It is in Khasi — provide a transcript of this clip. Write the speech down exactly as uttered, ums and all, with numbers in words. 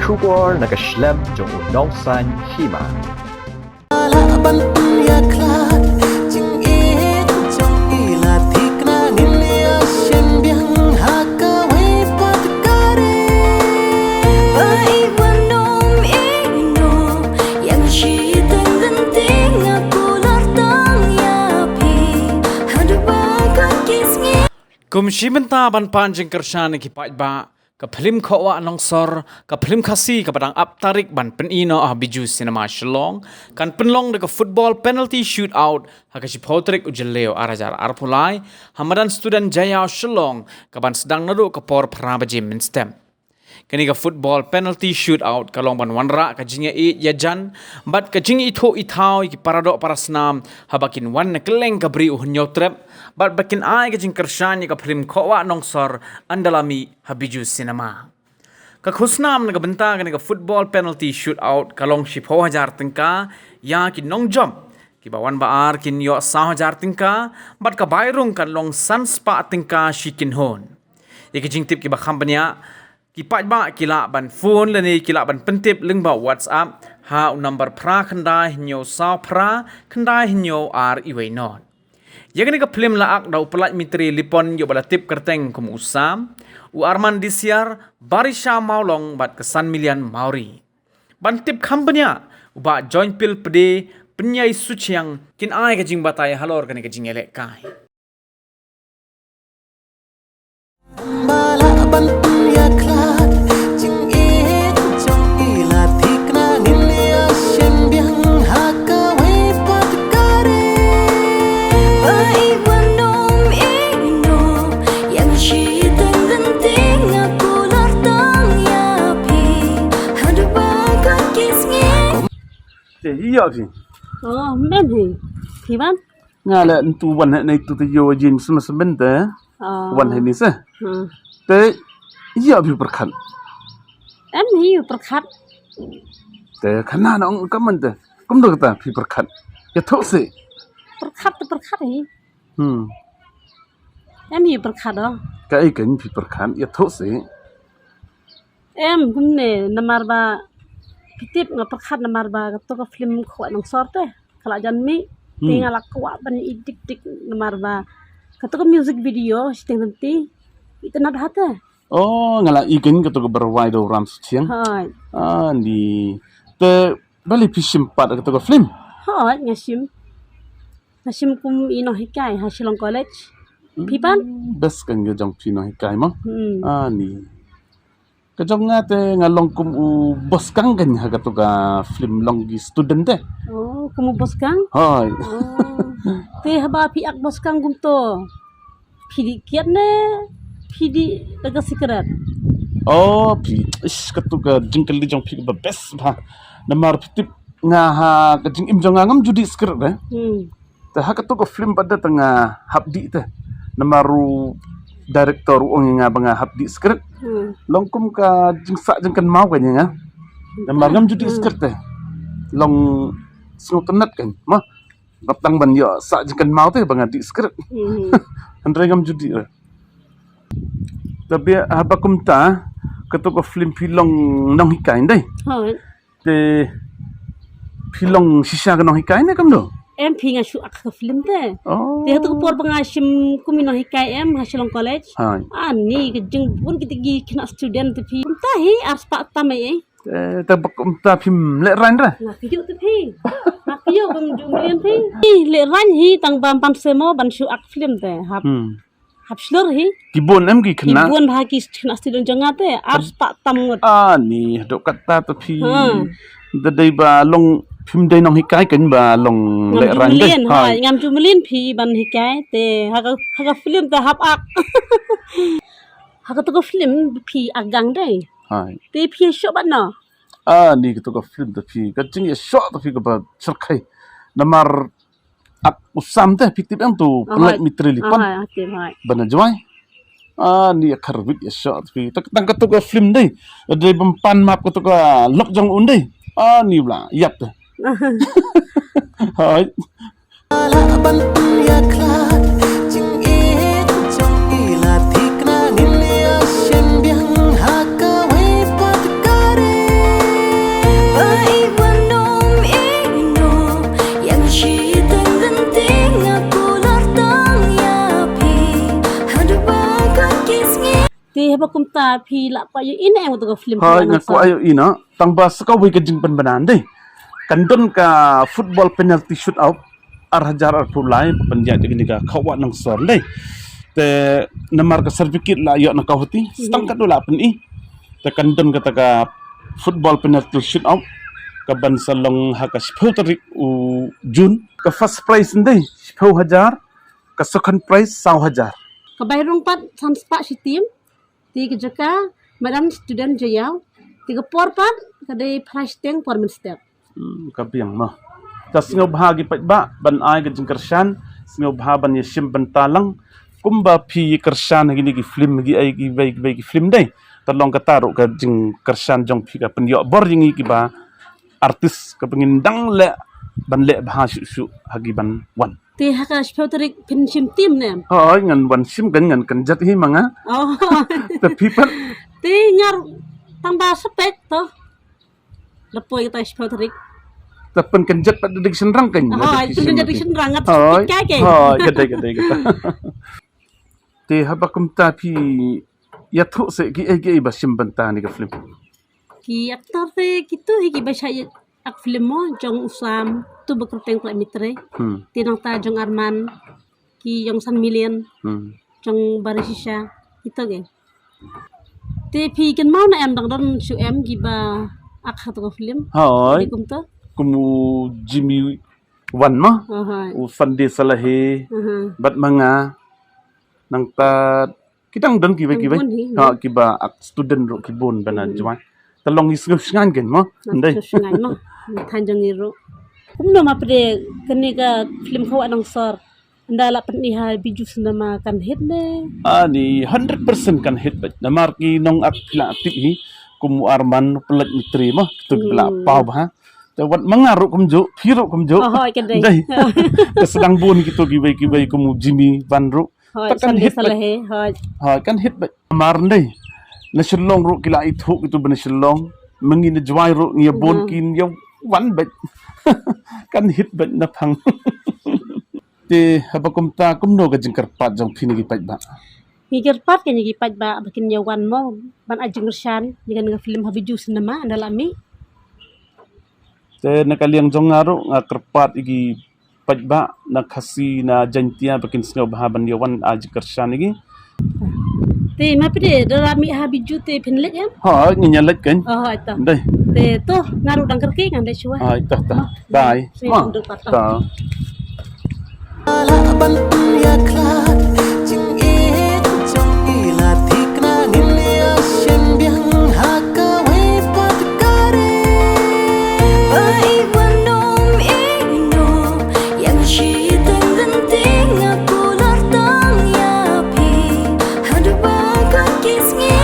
Khubor na ka shlem jong u Nongsaiñ Hima. Lah ban pynïakhlad jingïeit jong ngi, la thikna ngin ïa shem biang ha kawei pat ka ri. Ba i wan ym ïehnoh ïa nga shi teng teng, nga kular tang ïa phi haduh ba kut ki sngi. Kum shi mynta ban pan jingkyrshan ïa ki paidbah, ka phlim Khohwah Nongsor, ka phlim Khasi kaba dang ap tarik ban pyni noh ha Bijou Cinema Shillong, kan pynlong da ka football penalty shootout ha ka shiphew tarik u Jylliew ar hajar arphew lai, ha madan Student Jaiaw Shillong, kaban sdang naduh ka por phra baje mynstep. Kane ka football penalty shootout ka long ban wanrah ka jingïaieit ïajan bad ka jingithuh ithaw ïa ki paradoh parasnam haba kin wan na kylleng ka Bri u Hynñiewtrep, bad ba kin ai ka jingkyrshan ïa ka phlim Khohwah Nongsor, Ynda la mih ha Bijou Cinema. Ka khusnam na ka bynta kane ka football penalty shootout ka long shiphew hajar tyngka ïa ki nongjop, kiba wan ba ar kin ïoh saw hajar tyngka, bad ka bai rung kan long san spah tyngka shi kynhun. Ïa ki jingtip kiba kham bniah, ki paidbah ki lah ban phone lane ki lah ban pyntip lyngba WhatsApp ha u number phra khyndai hynñiew saw phra khyndai hynñiew ar iwei not. Ïa kane ka phlim la ak da u Pyllait Mitri Lipon, ïa uba la tip kyrteng kum u Sam, u Arman Disiar, Barisha Mawlong bad ka San Milian Mawri. Ban tip kham bniah, u Bah Joinpil Pde, Pynïai Suchiang, kin ai ka jingbatai halor kane ka jingïalehkai. Ba lah ban pynïakhlad jingïeit jong ngi, la thikna ngin ïa shem biang ha kawei pat ka ri. Ba i wan ym ïehnoh ïa nga shi teng teng, nga kular tang ïa phi haduh ba kut ki sngi. Te ïa phi. Oh, mem hi. Phi ban? Nga la ntu wan ha nai tu te ïoh jin sma smen te. Ah. Wan ha ni se. Hmm. Te ïa phi pyrkhat. Em hi pyrkhat. Te khana na ong ka man te. Kumno kata phi pyrkhat. Ïathuh se. Pyrkhat te pyrkhat hi. Hmm. Em hi pyrkhat do. Kaei kan phi pyrkhat, ïathuh se. Em, kumne, namar ba, phi tip nga pyrkhat namar ba, kato ka film Khohwah Nongsor te, ka la jan mih, te, hmm, nga la kwah ban ïohi dik dik namar ba, kato ka music video, shiteng tenti, itynnad bha te. Oh, nga la ïohi kato ka ba rwai da u Ram Suchiang. Hooid. Ah, ni. Te, balei phi shim part kato ka film? Hooid, nga shim. Nga shim kum i nonghikai, ha Shillong College. Phi pat? Hmm, best kan ka jong phi nonghikai mo? Hmm. Ah, ni. Ka jong nga te nga long kum u Boskang kan ha kato ka film long ki student te. Oh, kum u Boskang? Hooid. Oh. Te haba phi ak Boskang kumto. Phi dih kiad ne phi dih da ka sikret? Oh, phi, ish, kato ka jingkylli jong phi kaba best bha. Namar phi tip nga ha ka jingim jong nga ngam ju dih sikret re. Hmm. Te ha kato ka film pat de te nga hap dih te. Namar u director u ong ïa nga ba nga hap dih sikret. Hmm. Long kum ka jingsah jingkynmaw kan ïa nga. Namar ngam ju dih sikret te. Long sngewtynnat kan. Ma, ngap tang ban ïoh sah jingkynmaw te ba nga dih sikret. Hmm. Hynrei ngam ju dih re. Te bia haba kumta, kato ka film phi long nonghikai ndei. Hooid. Te phi long shisha ka nonghikai ne kumno? Em, phi, nga shu ak ka film te. Oh. Te ha kato ka por ba nga shim kum i nonghikai em ha Shillong College. Hooid. Ah, ni ka jingbun kita ki khynnah student te phi. Kumta hi ar spah tam ei ei. Eh, te ba kumta phim lehraiñ re? Nga kyiuh te phi. Nga kyiuh bym ju mlien phi. Hi, lehraiñ hi tang ba pan se mo ban shu ak film te. Hap. Hmm. Hap shlur hi. Ki bun em ki khynnah? Ki bun bha ki khynnah student jong nga te. Ar spah tam ngut. Ah, ni, haduh katta te phi. Ha. Da dei ba long phim dei nonghikai kan ba long lehraiñ dei. Ngam ju mlien, ha, ngam ju mlien phi ban hikai te. Ha ka, ha ka film te hap ak. Ha kato ka film phi ak gang dei. Hai. Te phi shoh bad no? Ah, ni kato ka film te phi. Ka jingïashoh te phi kaba shyrkhei. Namar ak u Sam te phi tip ïa uto, oh, Pyllait Mitri Lipon. Hai, hai, tip, hai. Ba na Jowai. Ah, ni ïa khar bit ïashoh te phi. Tang, tang kato ka film dei. Dei bym pan map kato ka lok jong u dei. Ah, ni bla, ïap te. Hai. Lah ban pynïakhlad jingïeit jong ngi, la thikna ngin ïa shem biang ha kawei pat ka ri. Ba kumta phi la kwah ïohi ne em kata ka film Hoi, Khawah nga Nangsor? Kwah ïohi na. Tang ba sa kawei ka jingpynbna dei. Kan don ka football penalty shootout ar hajar arphew lai, ba pynïaid da kane ka Khawah Nangsor dei. Te namar ka certificate la ïoh na ka hoti, Mhm. stang katno la pyni. Te kan don kata ka football penalty shootout, ka ban sa long ha ka shiphew tarik u June. Ka first prize dei shiphew hajar, ka second prize saw hajar. Ka bai rung pat san spah shi team. Te ka jaka madan student jaïaw. Te ka por pat ka dei phra shiteng por mynstep. Hmm, ka biang mo. Ta sngewbha ki paidbah ban ai ka jingkyrshan, sngewbha ban ïashim bynta lang. Kumba phi kyrshan ha kine ki film, ki ai ki bai ki bai ki film dei. Ta long kata ruh ka jingkyrshan jong phi ka pynïoh bor ïa ngi kiba artist kaba ngin dang leh ban leh bha shuh shuh ha ki ban wan. Te ha ka shiphew tarik phin shim team ne em? Hoi, ngan wan shim kan, ngan kynjat hi ma nga. Oh. Te phi pat? Te nga ruh tang ba sa peit to. La poi kata shiphew tarik. Te pynkynjat pat da ki shynrang kan. Hoi, pynkynjat da ki shynrang, ngat Hoi. Peit kai kai. Hoi, ka dei, ka dei, ka dei. Te haba kumta phi ïathuh seh kiei kiei ba shim bynta ha kane ka film? Ki actor te kito hi kiba shah ïa act film mo, jong u Sam, tu ba kyrteng Pynlait Mytre. Hmm. Te nangta jong Arman, ki jong San Million, Hmm. jong Barishisha, kito ki. Te phi kynmaw ne em dang don shuh em kiba act ha kata ka film? Hoi. Te kumto? Kum u Jimmy Wan mo? Oh, hoi. U Fande Salahi, Aha. bad ma nga. Nangta ki dang don kiwei kiwei. Bun hi, Ha, bun. Kiba act student ruh ki bun bana Hmm. Jwai. Te long ngi sngewsngaiñ kan mo? Ngi Ndei. sngewsngaiñ mo. Ngi than jong ngi ruh. Kumno ma pde kane ka film Khawah Nangsor? Ynda la pyni ha Bijou Cinema kan hit ne? Ani hundred percent kan hit beit. Namar ki nong act la tip hi kum u Arman, Pynlait Mytre mo. Kito kiba la Hmm. paw bha. Te wat ma nga ruh kumjuh, phi ruh kumjuh. Oh, hoi, ka dei. Dei. Te sdang bun kito kiwei kiwei kum u Jimmy Wan ruh. Hoi, Te kan Fande hit beit. Salahi, hoi. Hoi, kan hit beit. Mar ndei. Na Shillong ruh ki la ithuh kito ba na Shillong. Ma ngi na Jwai ruh ngi ïa bun Mhm. kin ïa wan beit. Kan hit beit na phang. Te haba kumta kumno ka jingkyrpad jong phi na ki paidbah? Ngi kyrpad ka na ki paidbah ba kin ïa wan mo ban ai jingkyrshan ïa kane ka film ha Bijou Cinema ynda la mih. Te na ka liang jong nga ruh nga kyrpad ïa ki paidbah na Khasi na Jaiñtia ba kin sngewbha ban ïa wan ai jingkyrshan ïa ki. Te ma pde da la mih ha Bijou te phin leit em? Ha, ngin ïa leit kan. Oh, hoi to. Dei. Te to nga ruh dang kyrkieh ngan leit shuwa. Ha, to to. Bye. Te Ma. Ngan duk pat to. To.